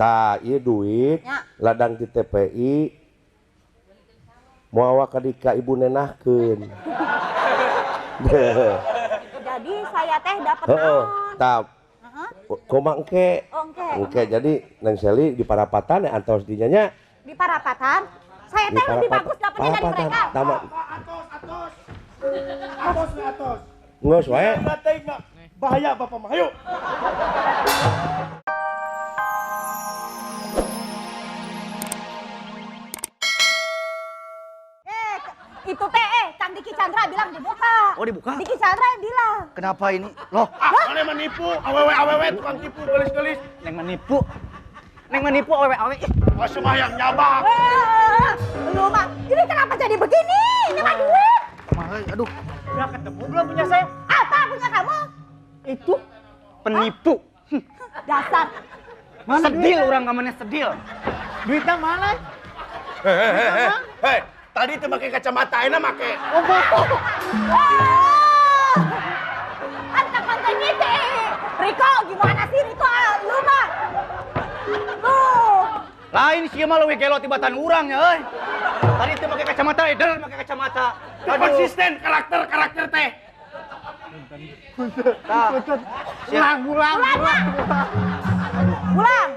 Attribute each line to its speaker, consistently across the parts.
Speaker 1: Tah, ieu duit ladang di TPI moal ka dika ibu nenahkeun.
Speaker 2: Jadi saya teh dapat naon?
Speaker 1: Tah. Kumaha engke? Engke jadi Neng Seli di parapatan antos dinya nya.
Speaker 2: Di parapatan? Saya teh lebih bagus dapetnya dari mereka.
Speaker 3: Atos, atos. Atos, atos.
Speaker 1: Ngeus wae.
Speaker 3: Bahaya bapak mah. Ayo.
Speaker 2: Itu teh Kang Diki Chandra bilang dibuka.
Speaker 4: Oh, dibuka?
Speaker 2: Diki Chandra yang bilang.
Speaker 4: Kenapa ini? Loh,
Speaker 3: mana menipu, awewe-awewe tukang tipu gelis-gelis.
Speaker 4: Neng menipu. Neng menipu awewe-awewe.
Speaker 3: Wah, semua yang nyabak.
Speaker 2: Lu mah, ini kenapa jadi begini? Ini mah duit.
Speaker 4: Mahal, aduh.
Speaker 5: Udah ketemu belum punya saya?
Speaker 2: Apa punya kamu?
Speaker 4: Itu penipu.
Speaker 2: Dasar.
Speaker 4: Mana sedil orang kamarnya sedil.
Speaker 5: Duitnya mana?
Speaker 3: Hei. Tadi itu pakai kacamata, enak pakai.
Speaker 5: Oh, bohong.
Speaker 2: Antak konten itu. Riko, gimana sih Riko? Lu mah. Lu.
Speaker 4: Lain sih mah leuwih gelo tibatan urang ya euy. Tadi itu pakai kacamata, eder pakai kacamata.
Speaker 3: Konsisten karakter-karakter teh.
Speaker 5: Ulang, ulang, ulang.
Speaker 2: Ulang.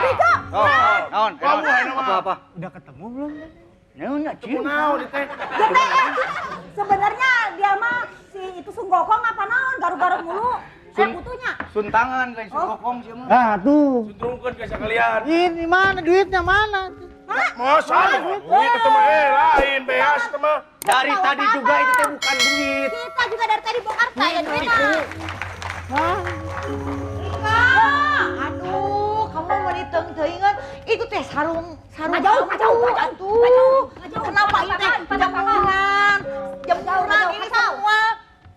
Speaker 2: Riko.
Speaker 4: Naon? Apa-apa?
Speaker 5: Udah ketemu belum?
Speaker 3: Ketemu naon teh?
Speaker 2: Sebenarnya dia mah si itu Sunggokong apa naon garuk-garuk mulu. Butuhnya.
Speaker 4: Suntangan lain Sunggokong sih mah.
Speaker 5: Ah tuh.
Speaker 3: Suntrungkeun ke sekalian.
Speaker 5: Ini mana duitnya mana?
Speaker 3: Masa? Duit itu mah lain beas itu mah.
Speaker 4: Dari tadi juga itu teh bukan duit.
Speaker 2: Kita juga dari tadi bongkar saya duitnya.
Speaker 5: Hah?
Speaker 6: Aduh, kamu mau diteng-teuingan itu teh sarung sarung
Speaker 2: jauh, jauh,
Speaker 6: jauh. Kenapa ini teh jemuran? Jemuran ini semua.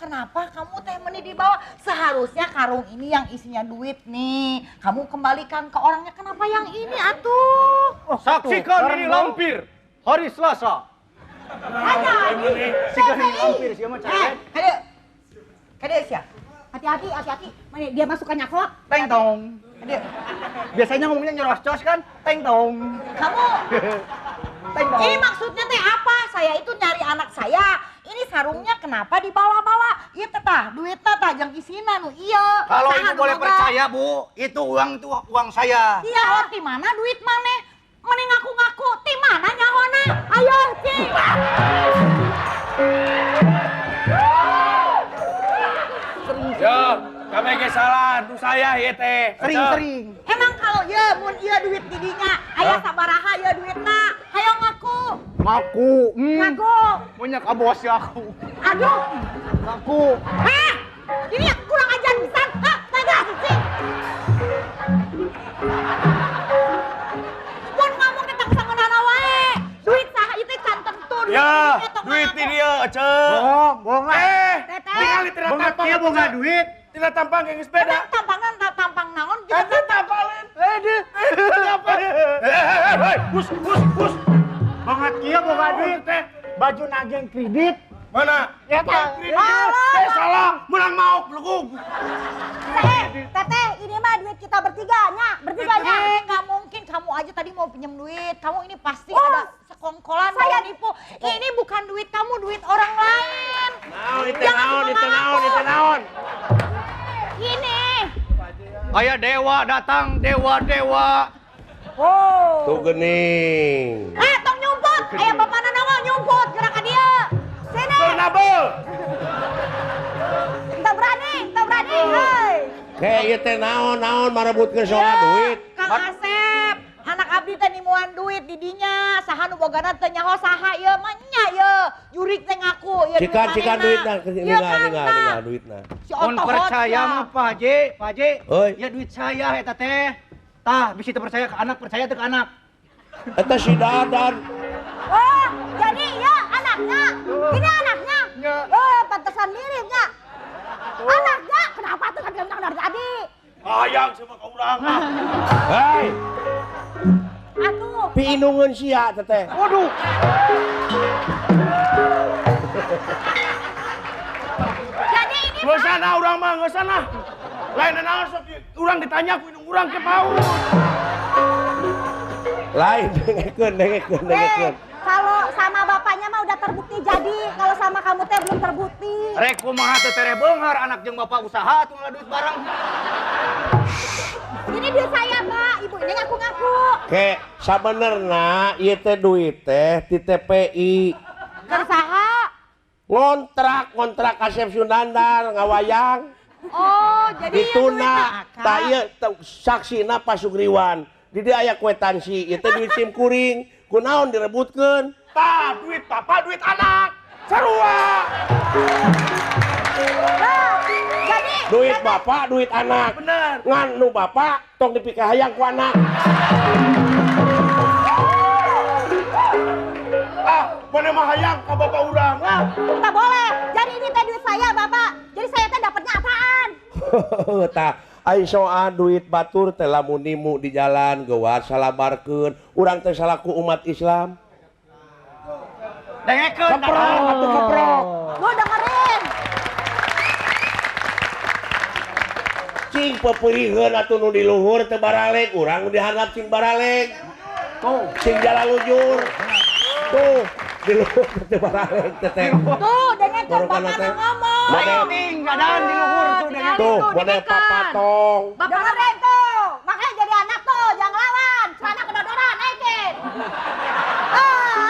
Speaker 6: Kenapa kamu teh meni dibawa? Seharusnya karung ini yang isinya duit nih. Kamu kembalikan ke orangnya. Kenapa yang ini atuh?
Speaker 4: Oh, saksikan ini lampir hari Selasa.
Speaker 2: Hanya ini.
Speaker 4: Saksikan ini lampir siapa cari?
Speaker 6: Kade. Kade sia.
Speaker 2: Hati-hati, hati-hati. Mana dia masukkannya kok?
Speaker 4: Teng tong. Biasanya ngomongnya nyerocos kan? Teng tong.
Speaker 6: Kamu.
Speaker 4: Teng tong.
Speaker 6: Ini maksudnya teh apa? Saya itu nyari anak saya. Ini sarungnya kenapa dibawa-bawa? Iya tetah, duitnya tah jang isina nu iya.
Speaker 4: Kalau ibu boleh percaya, Bu, itu uang saya.
Speaker 6: Iya, oh, di mana duit maneh? Mending ngaku-ngaku, di mana nyahona? Ayo, Ci.
Speaker 3: Yo, kami ge salah, nu saya ieu teh.
Speaker 4: Sering-sering.
Speaker 6: Emang kalau ya mun ieu duit didinya, aya sabaraha ieu duitna? Hayo ngaku.
Speaker 4: Ngaku.
Speaker 6: Ngaku.
Speaker 4: Punya ka bos ya aku.
Speaker 6: Aduh.
Speaker 4: Ngaku.
Speaker 6: Hah? Ini kurang ajar pisan. Hah, tegas sih. Mun ngomong teh tong sangeunana wae. Duit saha ieu teh can tentu duit.
Speaker 3: Ya, duit di dieu, Ece.
Speaker 5: Bohong, bohong lah.
Speaker 3: Tinggal di tidak tampang
Speaker 5: dia boga duit.
Speaker 3: Tidak tampang kayak sepeda.
Speaker 6: Tampangan tampang naon gitu.
Speaker 3: Kan tampalin. Eh, apa? Eh, bus, bus, bus.
Speaker 5: Banget kia boga duit teh. Baju nageng kredit.
Speaker 3: Mana?
Speaker 5: Ya teh.
Speaker 3: Kredit. Salah, menang mauk belukung.
Speaker 2: Teteh, ini mah duit kita bertiga nya, bertiga nya.
Speaker 6: Nggak mungkin kamu aja tadi mau pinjam duit. Kamu ini pasti ada sekongkolan saya nipu. Ini bukan duit kamu, duit orang lain.
Speaker 3: Naon, itu naon, itu naon, itu naon.
Speaker 6: Ini.
Speaker 4: Ayah dewa datang, dewa-dewa.
Speaker 2: Oh.
Speaker 1: Tuh gening.
Speaker 6: Tong nyumput. Ayah bapak nanawa nyumput gerak ka dia.
Speaker 2: Sini.
Speaker 3: Bernabel.
Speaker 2: Entah berani, entah berani. Hei.
Speaker 1: Kayak ieu teh naon-naon marebutkeun soal duit.
Speaker 6: Kang Asep, anak abdi teh nimuan duit di dinya, saha nu bogana teh nyaho saha ieu mah nya ieu. Jurik teh ngaku ieu duit
Speaker 1: Cikan cikan duitna, ningal ningal ningal duitna.
Speaker 6: Si
Speaker 4: Mun percaya mah Pak Haji, Pak Haji. Ya duit saya eta teh. Tah, bisa teu percaya ke anak, percaya teu ke anak.
Speaker 1: Eta si Dadan.
Speaker 2: Oh, jadi iya anaknya. Ini anaknya. Oh, pantesan miripnya. Anaknya, kenapa tuh nggak bilang dari tadi?
Speaker 3: Hayang sama kau urang.
Speaker 1: Hei.
Speaker 2: Atuh.
Speaker 1: Piinungeun sia teteh.
Speaker 4: Waduh.
Speaker 2: Jadi ini
Speaker 3: geus sana urang mah, geus sana. Lain naon sok urang ditanya ku indung Urang ke paut.
Speaker 1: Lain dengekeun dengekeun dengekeun.
Speaker 2: Kalau sama bapaknya mah udah terbukti jadi, kalau sama kamu teh belum terbukti.
Speaker 4: Rek kumaha teh tere beunghar anak jeung bapak usaha tuh ngala duit bareng.
Speaker 2: Ini duit saya, Pak. Ibu ini ngaku-ngaku.
Speaker 1: Ke sabenerna ieu teh duit teh ti TPI.
Speaker 2: Keur saha?
Speaker 1: Ngontrak Asep Sunandar ngawayang.
Speaker 6: Oh, jadi
Speaker 1: dituna. Tah ieu saksina Pak Sugriwan. Di dieu aya kwetansi, ieu teh duit sim kuring. Kunaon direbutkeun?
Speaker 3: Tah, duit bapak, duit anak. Sarua.
Speaker 2: Nah, jadi
Speaker 1: duit bapak, duit anak.
Speaker 3: Bener.
Speaker 1: Ngan nu bapak tong dipikahayang ku anak.
Speaker 3: Ah, mana mah hayang ka bapak urang lah.
Speaker 2: Tak boleh. Jadi ini teh duit saya, Bapak. Jadi saya teh dapatnya apaan?
Speaker 1: Tah, ai soal duit batur teh lamun nimu di jalan geuwat salabarkeun. Urang teh salaku umat Islam.
Speaker 4: Dengekeun
Speaker 1: keprok atuh keprok.
Speaker 2: Lu dengerin.
Speaker 1: Cing peperiheun atuh nu di luhur teu baraleg, urang nu di handap cing baraleg.
Speaker 4: Tuh,
Speaker 1: cing jalalujur. Tuh, di luhur teu baraleg teh teh.
Speaker 6: Tuh, dengekeun bapak ngomong.
Speaker 4: Penting keadaan di luhur tuh dengekeun.
Speaker 1: Tuh, model papatong.
Speaker 2: Dengerin tuh. Makanya jadi anak tuh jangan lawan. Celana kedodoran naikin. Ah.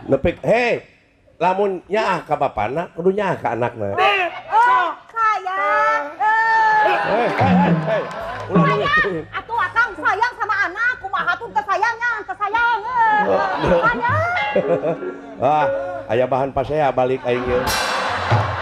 Speaker 1: Nepik, hei, lamun nyaah ka bapana, kudu nyaah ka anakna.
Speaker 2: Oh, sayang.
Speaker 1: Hei, hei, hei.
Speaker 2: Sayang, atuh akang sayang sama anak, kumaha tuh teu sayangnya, teu sayang. Sayang.
Speaker 1: Ah, aya bahan pasea balik aing ieu.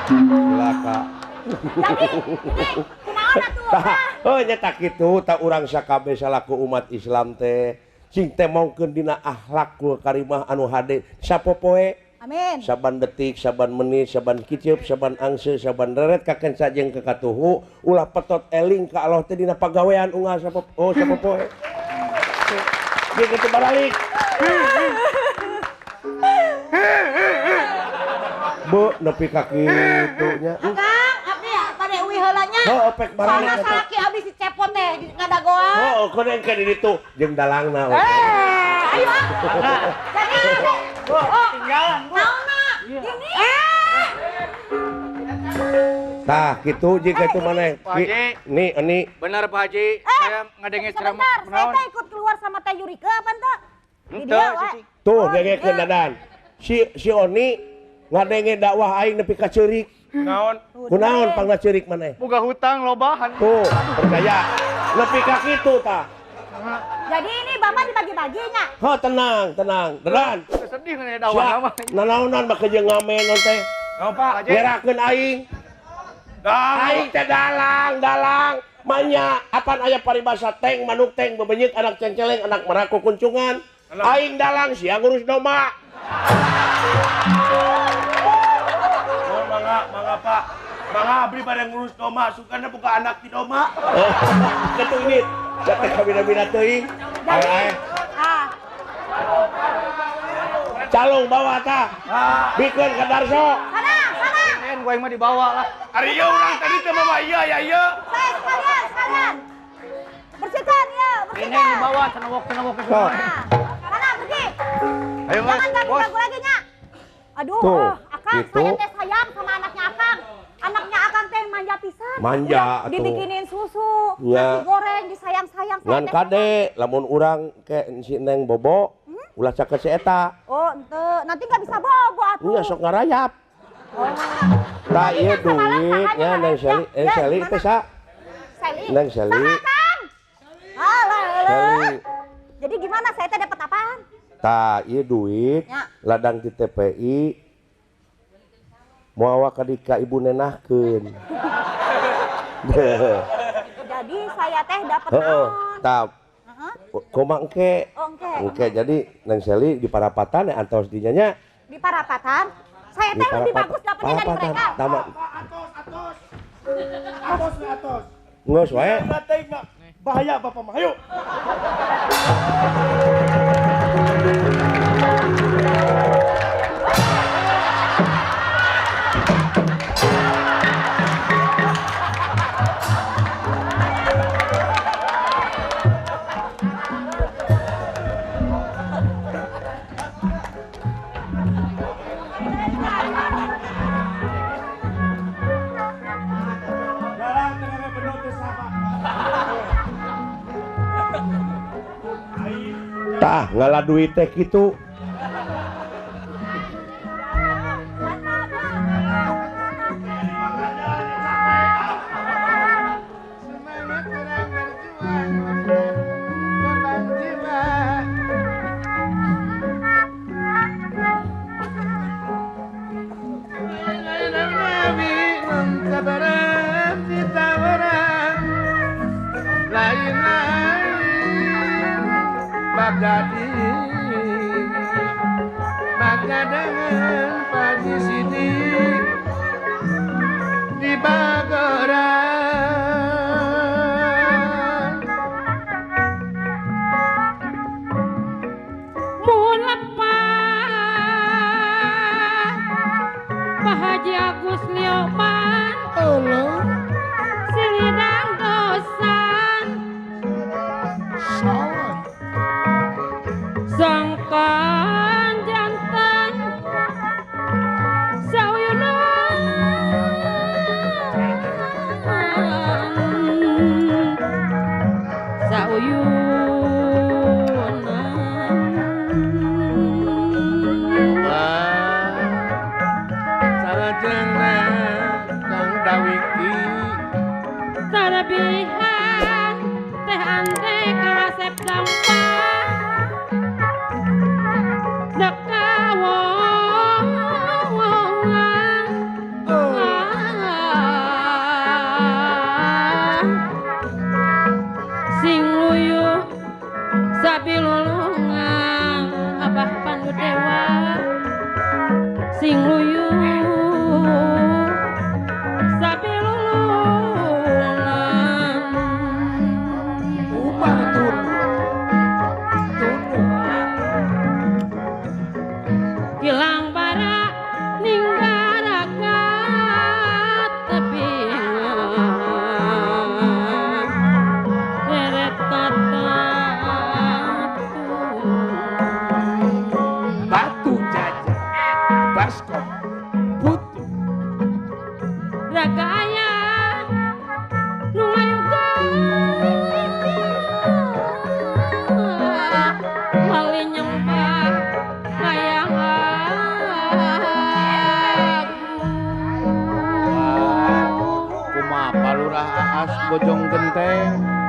Speaker 1: Cilaka.
Speaker 2: Jadi, ini kunaon atuh?
Speaker 1: Tah, heuh nya tak kitu, tah urang sakabeh salaku umat Islam teh cing teh mongkeun dina akhlakul karimah anu hade sapopoe.
Speaker 2: Amin.
Speaker 1: Saban detik, saban menit, saban kiceup, saban angse, saban reret kakenca jeung kekatuhu ulah petot eling ka Allah teh dina pagawean unggal sapopoe. Sapopoe. Jeung kitu baralik. Bu, nepi ka kitu nya.
Speaker 6: Akang, abdi bade uih heula nya.
Speaker 1: Heuh, pek baralik
Speaker 6: Soalna
Speaker 1: eta.
Speaker 6: salaki abdi si cepot teh di ngadagoan.
Speaker 1: Heuh, kudu engke di ditu jeung dalangna.
Speaker 6: Eh, ayo ah.
Speaker 2: Jadi,
Speaker 4: Bu, tinggalan, Bu.
Speaker 2: naonna? Ini.
Speaker 1: Tah, kitu jeung kitu maneh.
Speaker 4: Pak Haji.
Speaker 1: Nih, ini
Speaker 4: Benar Pak Haji, saya ngadenge ceramah.
Speaker 2: Sebentar, saya teh ikut keluar sama Teh Yurike apa ente? Di
Speaker 4: Henteu,
Speaker 2: dia, we.
Speaker 4: Cici.
Speaker 1: tuh
Speaker 2: Oh,
Speaker 1: dengekeun
Speaker 2: iya.
Speaker 1: Dadan. Si Oni ngadenge dakwah aing nepi ka ceurik.
Speaker 3: Naon?
Speaker 1: Kunaon pangna ceurik maneh?
Speaker 4: Boga hutang lobahan.
Speaker 1: Tuh, percaya. Nepi ka kitu tah.
Speaker 2: Jadi ini bapak dibagi-baginya.
Speaker 1: Heuh, tenang, tenang. Dadan.
Speaker 4: Sedih ngadenge dakwah
Speaker 1: Sia,
Speaker 4: mah.
Speaker 1: nanaonan make jeung ngamen non teh.
Speaker 3: Naon, Pak?
Speaker 4: Haji.
Speaker 1: Ngerakeun aing. Aing teh dalang, dalang. Manya, apan aya paribasa teng, manuk teng, bebenyit, anak cengceleng, anak meraku kuncungan. Aing dalang, sia ngurus domba.
Speaker 3: Oh, mangga, mangga Pak. Mangga abdi pada ngurus doma, sukana buka anak di doma.
Speaker 1: Oh, ketu ini. Jatuh kabina-bina teuing.
Speaker 2: Jadi,
Speaker 1: Ayo,
Speaker 2: ah,
Speaker 1: calung bawa tah. Bikeun ka Darso.
Speaker 2: sana, sana.
Speaker 4: En gua mah dibawa lah.
Speaker 3: Ari ieu urang tadi teh mah iya ya ieu.
Speaker 2: Saya sekalian, sekalian. Bersihkan ya,
Speaker 4: Ini
Speaker 2: bersihkan.
Speaker 4: dibawa cenewok-cenewok ke
Speaker 1: Tuh.
Speaker 4: semua.
Speaker 2: Nah, sana pergi.
Speaker 4: Ayo Mas,
Speaker 2: Jangan
Speaker 4: bos.
Speaker 2: ganggu-ganggu lagi nya. Aduh,
Speaker 1: Tuh,
Speaker 2: ah, Akang,
Speaker 1: gitu.
Speaker 2: saya teh sayang sama anaknya Akang. Anaknya Akang teh manja pisan.
Speaker 1: Manja,
Speaker 2: Udah
Speaker 1: atuh.
Speaker 2: Dibikinin susu,
Speaker 1: Ya.
Speaker 2: nasi goreng, disayang-sayang. Saya
Speaker 1: Ngan
Speaker 2: teh
Speaker 1: kade lamun urang ke si Neng Bobo ulah caket si eta.
Speaker 2: sayang. Oh, ente. Nanti nggak bisa bobo atuh.
Speaker 1: Nya sok ngarayap. Tah
Speaker 2: Jadi
Speaker 1: ieu
Speaker 2: yang samalah
Speaker 1: duit
Speaker 2: sahanya
Speaker 1: nya Neng
Speaker 2: ngarayap.
Speaker 1: Seli,
Speaker 2: Ya,
Speaker 1: Seli
Speaker 2: gimana?
Speaker 1: teh sa.
Speaker 2: Seli.
Speaker 1: Neng Seli.
Speaker 2: Saha, Kang? Alah, alah.
Speaker 1: Seli.
Speaker 2: Jadi gimana saya teh dapat apaan?
Speaker 1: Tah ieu duit
Speaker 2: Ya.
Speaker 1: ladang di TPI moal ka di ka ibu nenahkeun.
Speaker 2: Jadi saya teh dapat
Speaker 1: Heeh,
Speaker 2: naon?
Speaker 1: tah
Speaker 2: Heeh.
Speaker 1: kumaha engke?
Speaker 2: Oh, engke.
Speaker 1: Engke jadi Neng Seli di parapatan ya antos dinya nya.
Speaker 2: Di parapatan. Saya
Speaker 1: Di
Speaker 2: teh lebih
Speaker 1: parapatan.
Speaker 2: bagus dapetnya dari
Speaker 1: Parapatan.
Speaker 2: mereka.
Speaker 1: Tama.
Speaker 3: Atos, atos. Atos, atos.
Speaker 1: Geus wae.
Speaker 3: Teh mah bahaya bapak mah. Ayo.
Speaker 1: Tah ngala duit teh kitu.
Speaker 7: Bojong Genteng.